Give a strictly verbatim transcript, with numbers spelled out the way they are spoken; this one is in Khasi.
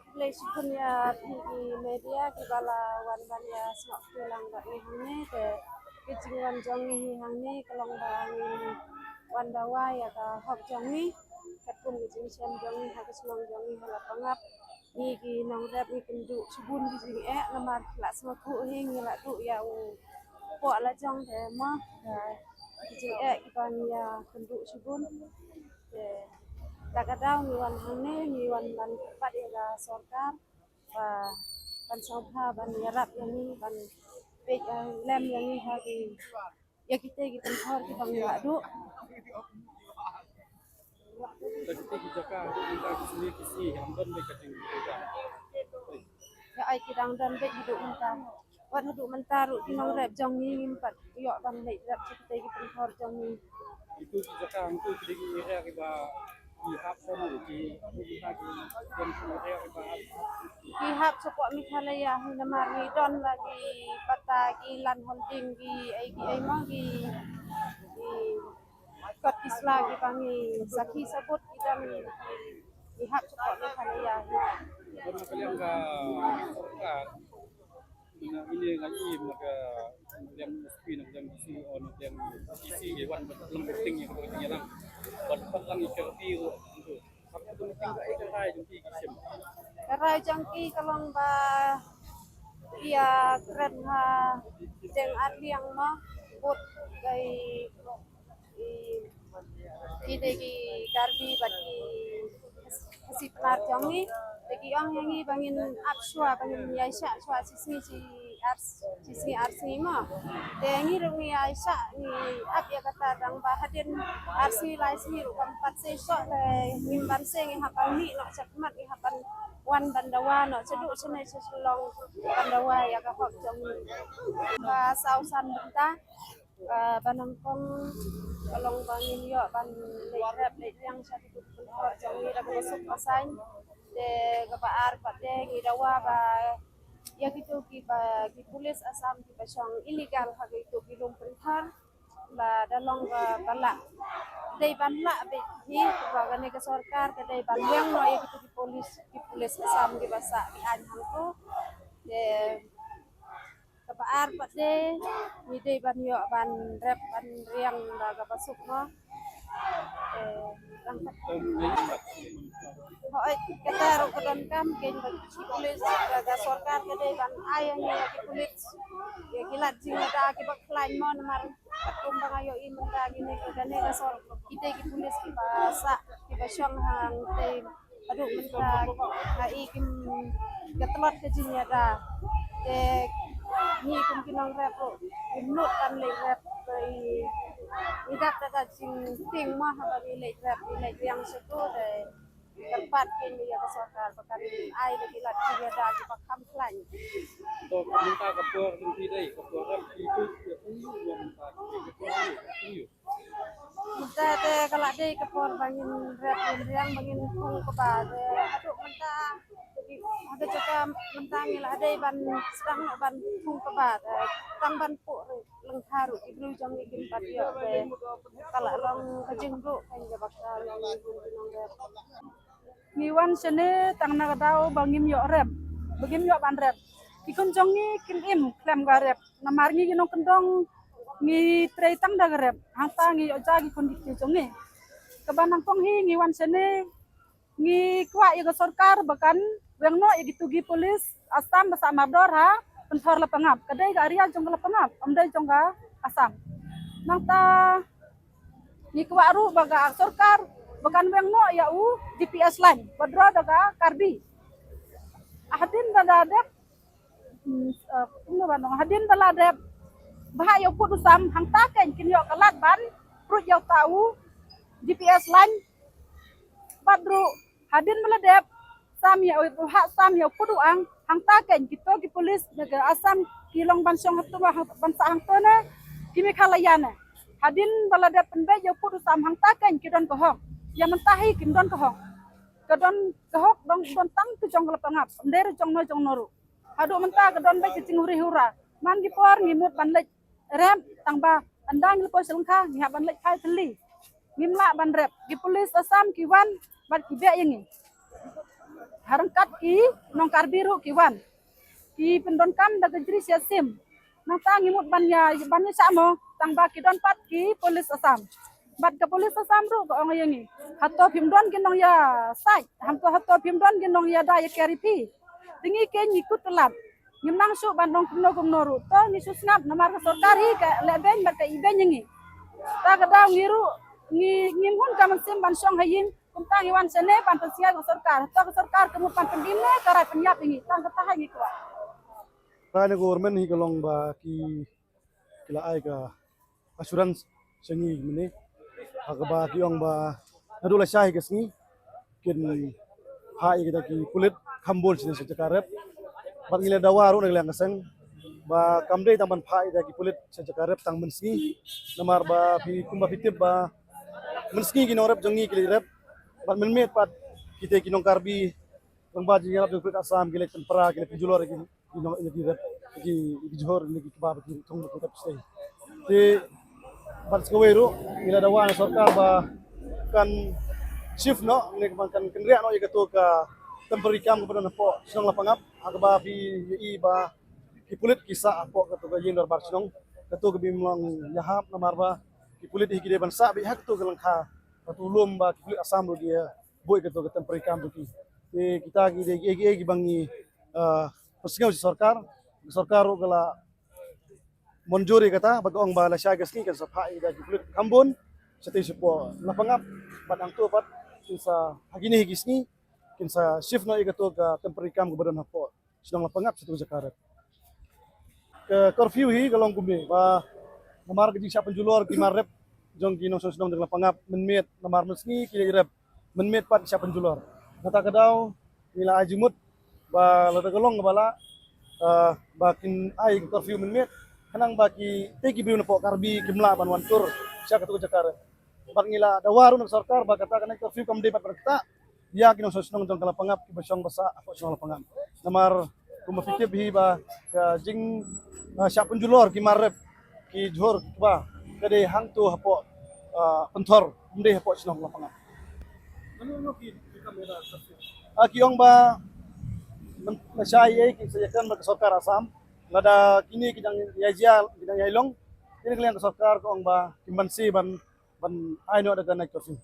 Khublei shibun ïa phi ki media kiba la wan ban ïa sngewthuh lang bad ngi hangne. Te ka jingwan jong ngi hi hangne ka long ba ngi wan dawa ïa ka hok jong ngi. Katkum ka jingshem jong ngi ha ka shnong jong ngi ha Lapangap, ngi ki nongrep ngi kynduh shibun ki jingeh namar ki la sngewthuh hi ngi la duh ïa u poh la jong te mo ka jingeh kiba ngi ïa kynduh shibun. Te da ka daw ngi wan hangne ngi wan ban kyrpad ïa ka sorkar ba ban sngewbha ban ïarap ïa ngi ban peit, eh, lem ïa ngi ha ki ïa kita ki pynthor kiba ngi la duh. Kita ki jaka haduh mynta ki sngi ki sngi ym don beit ka jingïarap. Ïa ai ki dang don beit haduh mynta. Wat haduh mynta ruh ki nongrep jong ngi ngim pat ïoh ban leit rep sha kita ki pynthor jong ngi. Itu ki jaka hangtu ki dei ki area kiba ki hap sha ki, ki, ki area kiba hap. Ki hap sha pok Meghalaya hi namar ngi don la ki pata ki land holding ki ei ki ei ma ki, ki kot ki sla kiba ngi sakhi sabut ki dang ki hap sha pok Meghalaya hi. Don ka liang ka sorkar. Ina ine nga i ma ka liang S P na ka liang D C o na ka liang D C i wan ban lang ting i ka ting i lang ban pat lang i ka pi ro. Ka pi ka ting ka ai ka rai jong ki ki sim. Ka rai jong ki ka long ba ïa kren ha deng ar liang ma bot kai i, i dei ki Karbi bad ki Khasi Pnar jong ngi. Te ki ong ïa ngi ba ngin ap shuwa ba ngin ïaishah shuwa shi sngi shi ar shi sngi ar sngi mo. Te ngi ruh ngi ïaishah ngi ap ïa kata tang ba hadien ar sngi lai sngi ruh kam pat sei shuh te ngim ban sei ngi hap ban mih noh sha khmat ngi hap ban wan ban dawa noh shaduh shane sha Shillong ban dawa ïa ka hok jong ngi. Ba saw san bynta. Ah, ba nyngkong ka long ba ngin ïoh ban leit rep leit riang sha kitu ki pynthor jong ngi da kaba suk ba saiñ. Te kaba ar pat te ngi dawa ba ïa kitu kiba ki pulis Assam kiba shong illegal ha kitu ki lum pynthor. Ba da long ba, ba lah dei ban lah beit hi ba kane ka sorkar ka dei ban liang noh ïa kitu ki pulis, ki pulis Assam kiba sah ki aiñ hangtu. Te kaba ar pat de ngi dei ban ïoh ban rep ban riang da kaba suk mo. Eh, rang pat. Hooid, kata ruh ka donkam kein ba ki pulis da ka sorkar ka dei ban ai ïa ngi ïa ki pulis ïa ki lad jingïada kiba khlaiñ mo namar katkum ba nga ïohi mynta kine ka kane ka sor kita ki pulis kiba sah kiba shong hangtei. Haduh mynta nga i kim ka tlot ka jingïada. Te ngi kum ki nongrep ruh ngim nud ban leit rep. Te i, i dap da ka jingtieng mo haba ngi leit rep ngi leit riang shato te kyrpad kein ïa ka sorkar ba kan ai da ki lad jingïada kiba kham khlaiñ. To ka mynta ka por jong phi dei ka por rep phi tu ïa phi ïa mynta ka por ïa phi ïa. Mynta te ka la dei ka por ba ngin rep ngin riang ba ngin thung kaba te haduh mynta ha ka jaka mynta ngi la dei ban sdang noh ban thung kaba te tang ban puh ruh lyngkha ruh ki briew jong ngi kim pat ïoh te ka la long ka jingduh ka jingïabakla ïa ngi bun ki nongrep. Ngi wan shane tang na ka daw ba ngim ïoh rep ba ngim ïoh ban rep. Ki khun jong ngi kim im khlem ka rep. Namar ngi ki nongkyndong ngi trei tang da ka rep hangta ngi ïoh ja ki khun ki kti jong ngi. Kaba nyngkong hi ngi wan shane ngi kwah ïa ka sorkar ba kan weng noh ïa kitu ki pulis Assam ba sah mardor ha pynthor Lapangap. Ka dei ka area jong ka Lapangap, ym dei jong ka Assam. Nangta ngi kwah ruh ba ka sorkar ba kan weng noh ïa u GPS line ba draw da ka Karbi. Hadien ba la dep, hmm, eh, kumno ban ong, hadien ba la dep bha ïa u pud u sam, hangta kein kin ïoh ka lad ban pruid ïa uta u GPS line. Bad ruh hadien ba la dep sam ïa u, ha sam ïa u pud u ang, hangta kein kito ki pulit na ka Assam ki long ban shong hangto, ban sah hangto ne ki Meghalaya ne. Hadien ba la dep pynbeit ïa u pud u sam, hangta kein ki don ka hok. Ïa mynta hi kim don ka hok. Ka don ka hok dang don tang ka jong ka Lapangap, ym dei ruh jong no jong no ruh. Haduh mynta ka don beit ka jinghuri hura. Man ki por ngi mut ban leit rep, tang ba ynda ngi la poi sha lyngkha ngi hap ban leit phai thylli. Ngim lah ban rep. Ki pulit Assam ki wan bad ki beh ïa ngi. Ha ryngkat ki nong Karbi ruh ki wan. Ki pyndonkam da ka jri sia sim. Nangta ngi mut ban ïa, ban ïa shah mo, tang ba ki don pat ki pulit Assam. Bad ka pulit Assam ruh ka ong ïa ngi, hato phim don ki nongïasaid, hato, hato phim don ki nongïada ïa ka R P. Te ngi kein ngi kut ka lad. Ngim nang shuh ban ong kumno kumno ruh. To ngi shu sngap namar ka sorkar hi ka leh beiñ bad ka ibeiñ ïa ngi. Ta ka daw ngi ruh ngi, ngim hun ka mynsiem ban shong ha ïing. Kumta ngi wan shane ban pynsngew ka sorkar. To ka sorkar ka mut ban pynim ne ka rai pynïap ïa ngi. Tang kata hi ngi kwah. Ka ne government hi ka long ba ki, ki la ai ka assurance sha ngi mynne. Ha kaba ki ong ba naduh lashai ka sngi kin phah ïa kita ki pulit kham bun sha, sha jaka rep. Bad ngi la dawa ruh na ka liang ka seng ba kam dei tang ban phah ïa kita ki pulit sha jaka rep tang mynsngi. Namar ba phi, kumba phi tip ba mynsngi ki nongrep jong ngi ki leit rep. Bad mynmiet pat kita ki nong Karbi, rangbah jingïarap jong ka pulit Assam ki leit pynpra, ki leit pynjulor ïa ki, ki nong, ïa ki rep, ïa ki, ïa ki jhur, ïa ki kba, ïa ki thong, ïa ki rep state. Te bad sa kawei ruh ngi la dawa na sorkar ba kan shift noh, ne ba kan kynriah noh ïa kato ka temporary camp kaba don hapoh shnong Lapangap, ha kaba phi ïohi ba ki pulit ki sah hapoh kato ka ïing dorbar shnong. Kato ka bym long ïahap namar ba ki pulit hi ki dei ban sah beit ha kato ka lyngkha, kato lum ba ki pulit Assam ruh ki ïa buh ïa kato ka temporary camp ruh ki. Te kita ki dei kiei kiei kiba ngi, ah, pynsngew sha sorkar. Sorkar ruh ka la mynjur ïa kata, ba ka ong ba lashai ka sngi kan sa phah ïa ki pulit kham bun shatei shapoh Lapangap, bad hangto pat kin sa ha kine hi ki sngi kin sa shift noh ïa kato ka temporary camp kaba don hapoh shnong Lapangap sha tu jaka rep. Ka curfew hi ka long kumne ba namar ka jingshah pynjulor ki mar rep jong ki nongshong shnong jong Lapangap mynmiet, namar mynsngi ki leit rep, mynmiet pat ki shah pynjulor. Kata ka daw ngi la ai jingmut ba lada ka long kaba lah, ah, ba kin ai ka curfew mynmiet, khnang ba kitei ki briew napoh Karbi kim lah ban wan tur sha katu ka jaka rep. Bad ngi la dawa ruh na ka sorkar ba kata ka night curfew kam dei pat ban ktah ïa ki nongshong shnong jong ka Lapangap kiba shong ba sah hapoh shnong Lapangap. Namar kumba phi tip hi ba ka jing, ah, shah pynjulor ki mar rep, ki jhur kiba, ka dei hangto hapoh, ah, Pynthor, ym dei hapoh shnong Lapangap. Ah, ki ong ba lashai ei kin sa ïakren bad ka sorkar Assam. Lada kine ki dang ïa jia, ki dang ïa long, kine ka liang ka sorkar ka ong ba kim banse ban, ban ai noh da ka night curfew.